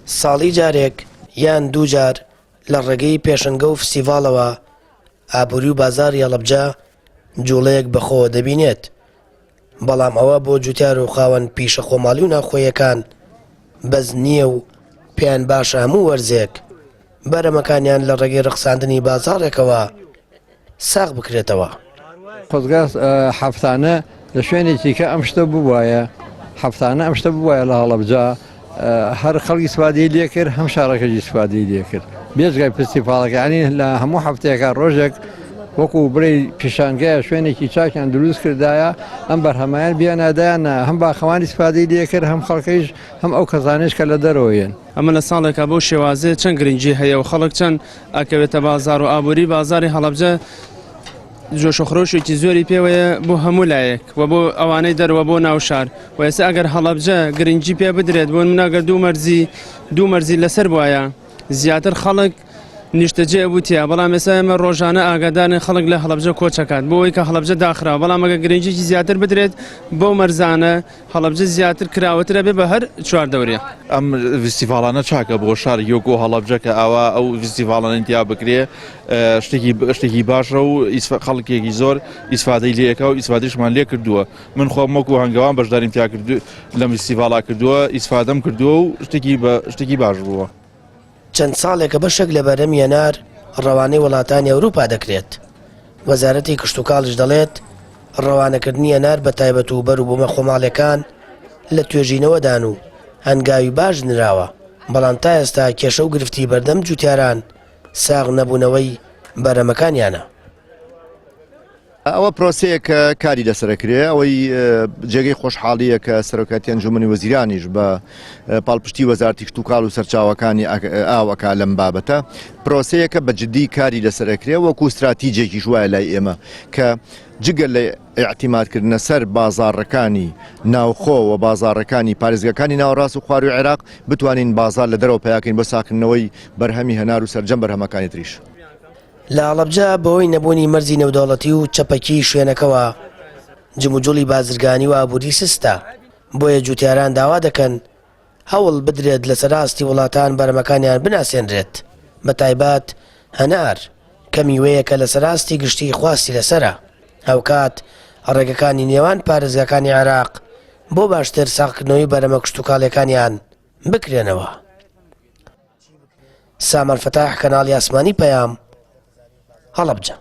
ساڵی جارێک یان دووجار لە ڕێگەی پێشەنگە و فستیڤاڵەوە ئابووری و بازاڕی هەڵەبجە جوڵەیەک بەخۆوە دەبینێت، بەڵام ئەوە بۆ جوتیار و خاوەن پیشە خۆماڵی و ناوخۆیەکان بەس نییە و پێیان باشە هەموو وەرزێک بەرەمەکانیان لە ڕێگەی ڕەخساندنی بازاڕێکەوە ساغ بکرێتەوە. خۆزگا هەفتانە لە شوێنێکی کە ئەم شتە ببوایە هەفتانە ئەم شتە ببوایە لە هەڵەبجە هەر خەڵکی سوادی لێکرد هەم شارەکەی سوادی لێکرد بێجگای پستی پاڵەکانی لە هەموو هەفتەیەکە ڕۆژێک وەکو بڵێ پیشانگەیە شوێنێکی چاکیان دروست کردایە ئەم بەرهەمایان بیانادایان هەم باخەوانی سپادەی لێکرد هەم خەڵکەیش هەم ئەو کەسانیش کە لە دەرەوەیەن. ئەمە لە ساڵێکا بەو شێوازەیە چەند گرنگی هەیە و خەڵک چەند ئەکەوێتە بازاڕ و ئابووری بازاڕی هەڵەبجە جۆش و خرۆشێکی زۆری پێوەیە بۆ هەموو لایەک و بۆ ئەوانەی دەروە بۆ ناوشار و ئێستا ئەگەر هەڵەبجە گرنگی پێ بدرێت بۆ منە گەر دوو مەرزی دوو مەرزی لەسەر بواە زیاتر خەڵک نیشتەجێ ئەبوو تیا بەڵام ئێستا ئێمە ڕۆژانە ئاگادارین خەڵک لە هەڵەبجە کۆچەکات بۆ ئەوەی کە هەڵەبجە داخراوە بەڵام ئەگەر گرنگیی زیاتر بدرێت بەو مەرزانە هەڵەبجە زیاتر کراوەتر ئەبێ بە هەر چواردەورێ. ئەم ڤیستیڤاڵانە چاکە بۆ شارێکی وەکو هەڵەبجە کە ئاوا ئەو ڤیستیڤاڵانەی تیا بکرێ شتێکی شتێکی باشە و خەڵکێکی زۆر ئیسفادەی لێکا و ئیسفادەشمان لێ کردووە من خۆم وەکو هەنگەوان بەشداریم تیا کردو لەم ڤیستیڤاڵا کردووە ئیسفادەم کردووە و شتێکی بە شتێکی باش بووە. چەند ساڵێکە بەشێک لە بەرهەمی هەنار ڕەوانەی وڵاتانی ئەوروپا دەکرێت، وەزارەتی کشتوکاڵیش دەڵێت، ڕەوانەکردنی هەنار بە تایبەت و بەروبوومە خۆماڵیەکان لە توێژینەوەدان و هەنگاوی باش نراوە، بەڵام تا ئێستا کێشە و گرفتی بەردەم جوتیاران ساغ نەبوونەوەی بەرهەمەکانیانە. ئەوە پرۆسەیەکە کاری لەسەر ئەکرێ، ئەوەی جێگەی خۆشحاڵییە کە سەرۆکایەتی ئەنجوومەنی وەزیرانیش بە پاڵپشتی وەزارەتی کشتوکاڵ و سەرچاوەکانی ئاو ئەکا لەم بابەتە، پرۆسەیەکە بە جدی کاری لەسەر ئەکرێ وەکو ستراتیجێکیش وایە لای ئێمە کە جگە لە ئیعتیمادکردنە سەر بازاڕەکانی ناوخۆ و بازاڕەکانی پارێزگاکانی ناوەڕاست و خوارووی عێراق بتوانین بازاڕ لە دەرەوە پەیاکەین بۆ ساغکردنەوەی بەرهەمی هەنار و سەرجەم بەرهەمەکانی تریش. لە هەڵەبجە بەهۆی نەبوونی مەرزی نێودەوڵەتی و چەپەکیی شوێنەکەوە جموجوڵی بازرگانی و ئابووری سستە، بۆیە جووتیاران داوا دەکەن هەوڵ بدرێت لەسەر ئاستی وڵاتان بەرهەمەکانیان بناسێنرێت، بەتایبەت هەنار کە میوەیەکە لەسەر ئاستی گشتی خواستی لەسەرە، هاوکات ڕێگەکانی نێوان پارێزگاکانی عێراق بۆ باشتر ساغکردنەوەی بەرهەمە کشتوکاڵییەکانیان بکرێنەوە. سامان فەتاح کەناڵی ئاسمانی پەیام هەڵەبجە.